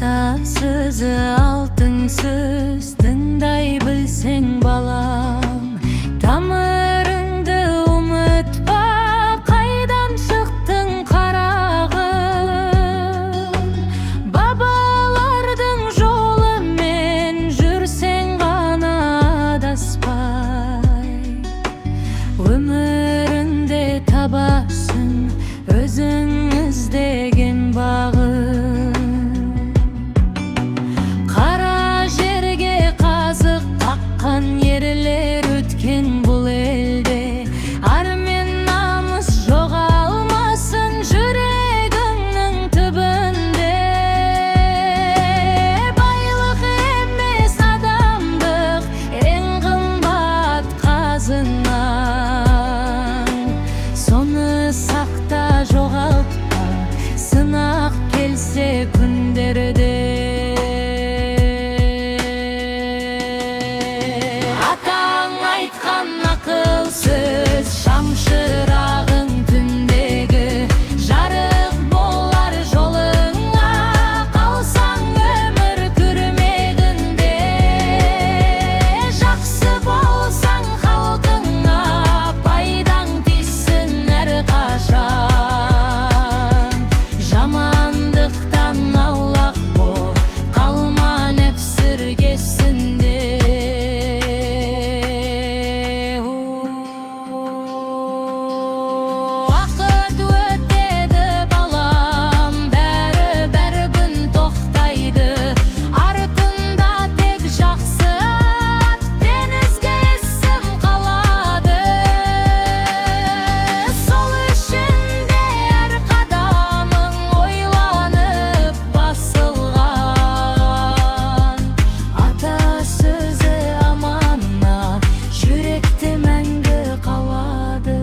Ата сөзі алтын сөз, тыңдай білсең, балам. Тамырыңды ұмытпа, қайдан шықтың, қарағым. Бабалардың жолымен жүрсең ғана адаспай, өміріңде табасың өзің іздеген бағын. Қара жерге қазық қаққан ерлер өткен бұл елде. Ар мен намыс жоғалмасын жүрегіңнің түбінде. Байлық емес, адамдық ең қымбат қазынаң. Соны сақта, жоғалтпа, сынақ келсе күндерде. Атаң айтқан ақыл сөз шамшырағың түндегі, жарық болар жолыңа, қалсаң өмір күрмегінде. Жақсы болсаң халқыңа, пайдаң тисін әрқашан. Жамандықтан аулақ бол, қалма нәпсі іргесінде. Уақыт өтеді, балам, бәрі бәрі күн тоқтайды. Артында тек жақсы ат пен ізгі есім қалады. Сол үшін де әр қадамың ойланып басылған. Ата сөзі аманат, жүректе мәңгі қалады.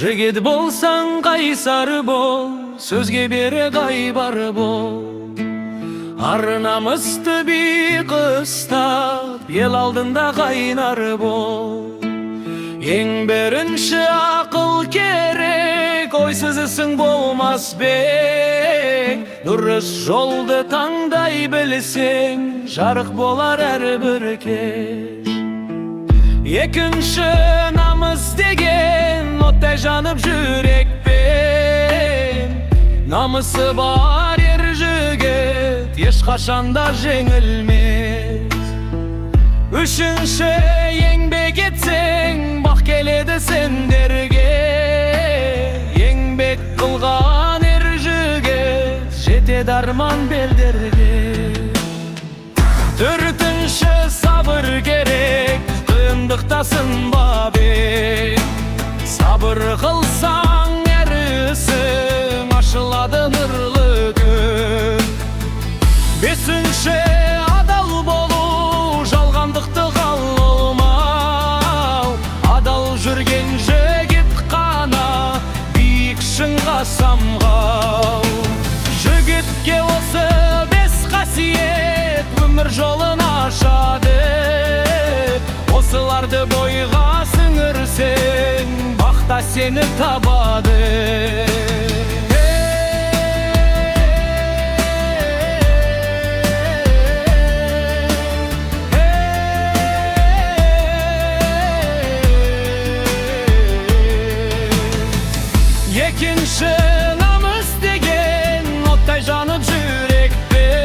Жігіт болсаң, қайсар бол, сөзге берік, айбар бол. Ар намысты биік ұстап, ел алдында қайнар бол. Ең бірінші ақыл керек, ойсыз ісің болмас бек. Дұрыс жолды таңдай білсең, жарық болар әрбір кеш. Екінші намыс деген оттай жанып жүрекпен. Намысы бар ер жігіт ешқашанда жеңілмес. Үшінші еңбек етсең, бақ келеді сендерге. Еңбек қылған ер жігіт жетеді арман белдерге. Төртінші сабыр керек, қиындықта сынба бек. Сабыр қылсаң, әр ісің ашылады нұрлы күн. Бесінші адал болу, жалғандықты қалмау. Адал жүрген жігіт қана биік шыңға самғау. Жігітке осы бес қасиет өмір жолын ашады. Осыларды бойға сіңірсең, бақ та сені табады. Екінші намыс деген оттай жанып жүрекпен.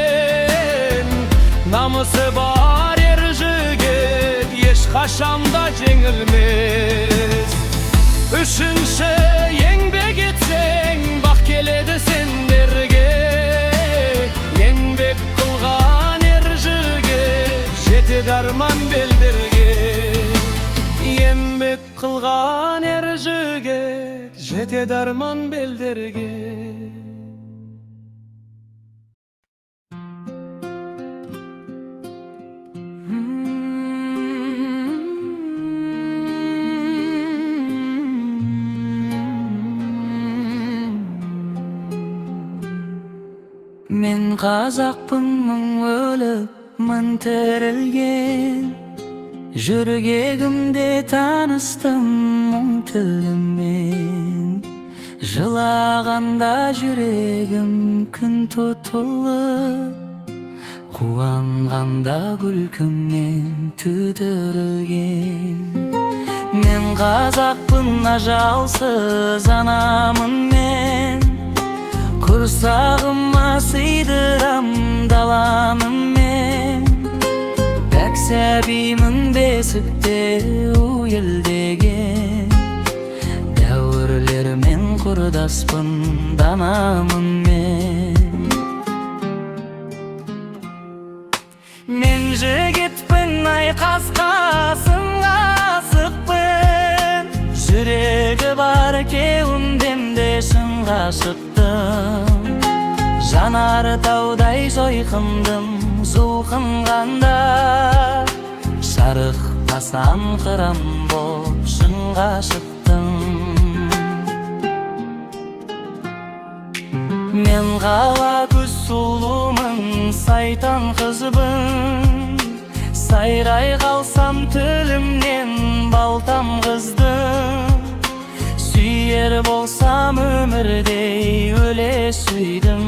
Намысы бар ер жігіт ешқашан да жеңілмес. Үшінші, еңбек етсең, бақ келеді сендерге. Еңбек қылған ер жігіт жетеді арман белдерге. Еңбек қылған ер жігіт жетеді арман белдерге. Мен қазақпын, мың өліп, мың тірілген. Жүрегімде таныстым мұң тілімен. Жылағанда жүрегім күн тұтылып, қуанғанда күлкіммен түтірілген. Мен қазақпын, ажалсыз анамын мен. Құрсағыма сыйдырам даланы мен. Пәк сәбимін бесікте уелдеген. Дәуірлермен құрдаспын, данамын мен. Мен жігітпін, айқасқа сынға асықпын. Жүрегі бар кеудемде шынға шықтым. Жанар таудай жойқындым жұлқынғанда. Шарықтасам қыран боп шыңға шықтым. Мен қала көз сұлумын, сайтан қызбын. Сайрай қалсам тілімнен балтам қыздым. Сүйер болсам өмірдей өле сүйдім.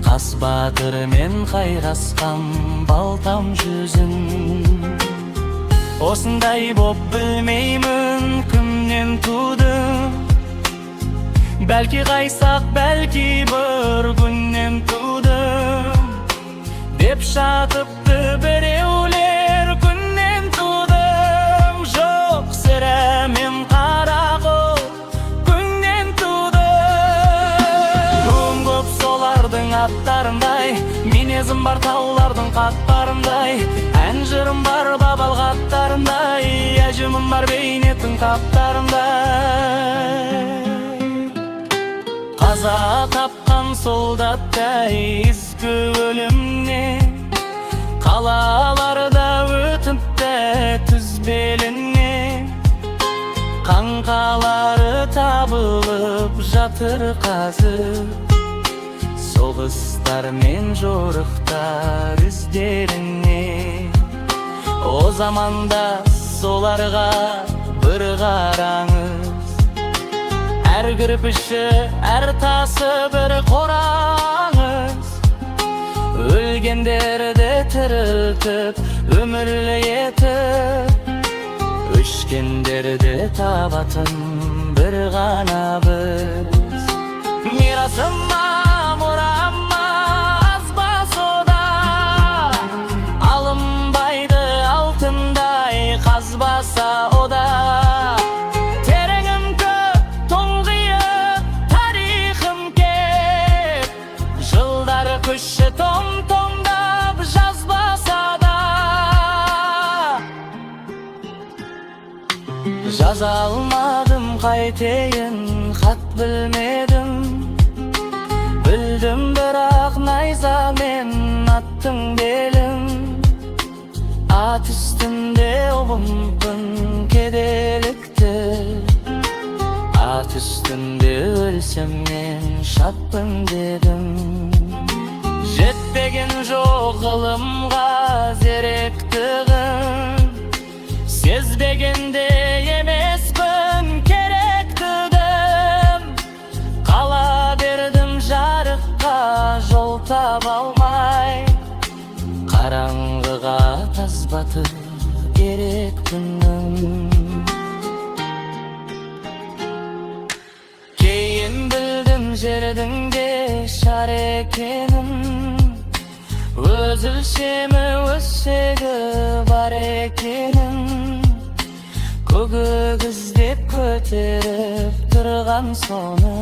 Қас батырмен қайрасқан балтам жүзін. Осындай боп білмеймін кімнен тудым. Бәлки қайсақ, бәлки бір күннен тудым. Деп жатыпты біреулер, күннен тудым. Жоқ, сірә, мен қарақол күннен тудым. Руым көп солардың аттарындай, мінезім бар таулардың қатпарындай. Ән жырым бар бабалық аттарындай, әжімім бар бейнеттің таптарындай. Қаза тапқан солдаттай ізгі өлімнен, қалаларда өтіпті түз белінен. Қаңқалары табылып жатыр қазір, соғыстар мен жорықтар іздерінен. О заманда соларға бір қараңыз, әр кірпіші, әр тасы бір қораңыз. Өлгендерді тірілтіп, өмірлі етіп, өшкендерді табатын бір ғана біз. Мирасыма, мұрама аз ба сода, алынбайды алтындай қазбаса ода. Тереңім көп, тұңғиық тарихым кеп, жылдар күші том томдап жазбаса да. Жаза алмадым, қайтейін, хат білмедім. Білдім бірақ найзамен аттың белін. Ат үстінде ұғымпын кедейлікті. Ат үстінде өлсем мен шатпын дедім. Жетпеген жоқ ғылымға зеректігім, сезбегенде емеспін керектігім. Қала бердім жарыққа жол таба алмай, қараңғыға таз батып керекпінім. Кейін білдім жердің де шар екенін. Өз өлшемі, өз шегі бар екенін, Көк іздеп көтеріп тұрған соны.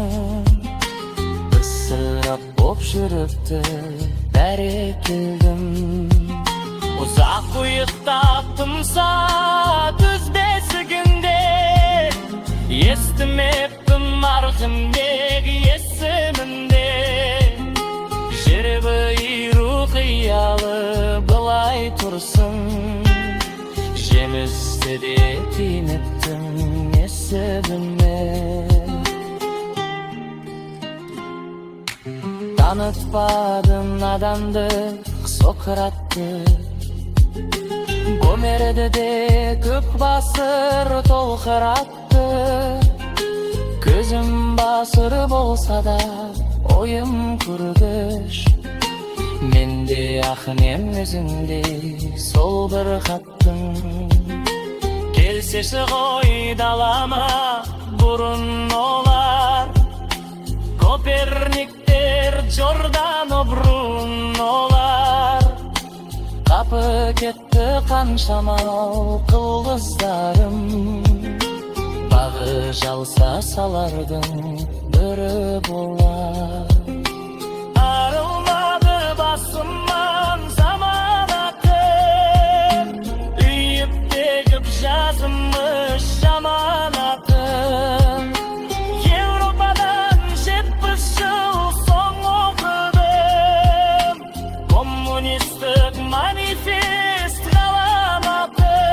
Ысырап боп жүріпті, бәрекелдім. Ұзақ ұйықтаптым түз бесігінде. Естімеппін Архимед есімінде. Жер бұйыру қиялы былай тұрсын, Жемісті де тимептім несібіме. Танытпадым надандық Сократты, Гомерді де көп басыр толқыратты. Көзім басыр болса да, ойым көргіш. Менде ақын өзіңдей сол бір хаттың. Келсеші ғой далама бұрын олар, Коперниктер, Джордано Брунолар. Қапы кетті қаншама қылғыздарым, Бағы жалса салардың бірі болар. Арылмады басымнан заманатым, Үйіп тегіп жазымыш жаманатым. Еуропадан 70 жыл соң оқыдым Коммунистік манифест ғаламатын.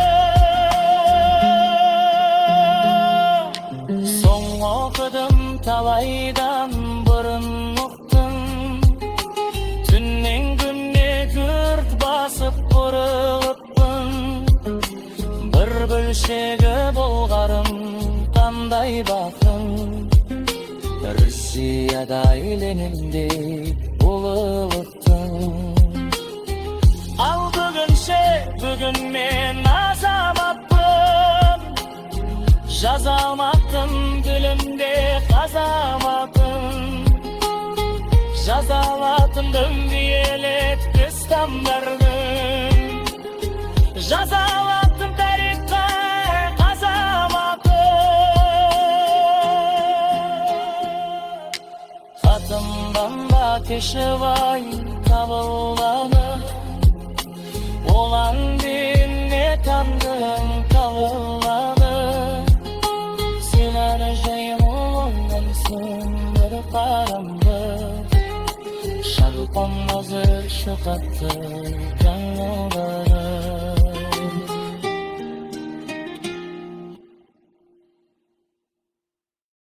Соң оқыдым, талайдан бұрын ұқтым. Түннен күнне күрт басып бұрылыппын. Бір бөлшегі болғарым қандай бақым, Россиядай, Леніндей ұлылықтың. Ал бүгінше, бүгін мен азаматпын. Жаза алматтым тілімде қазаматын. Жаза алатынdım елетті стамдардың. Жаза алаттым тарихқа қазаматын. Хатымдан ба кешівай табылғаны, Олан не тандың табылғаны. Сен жайым оңғансың бір қарамды, Шарпан азыр шықатты жаңылдары.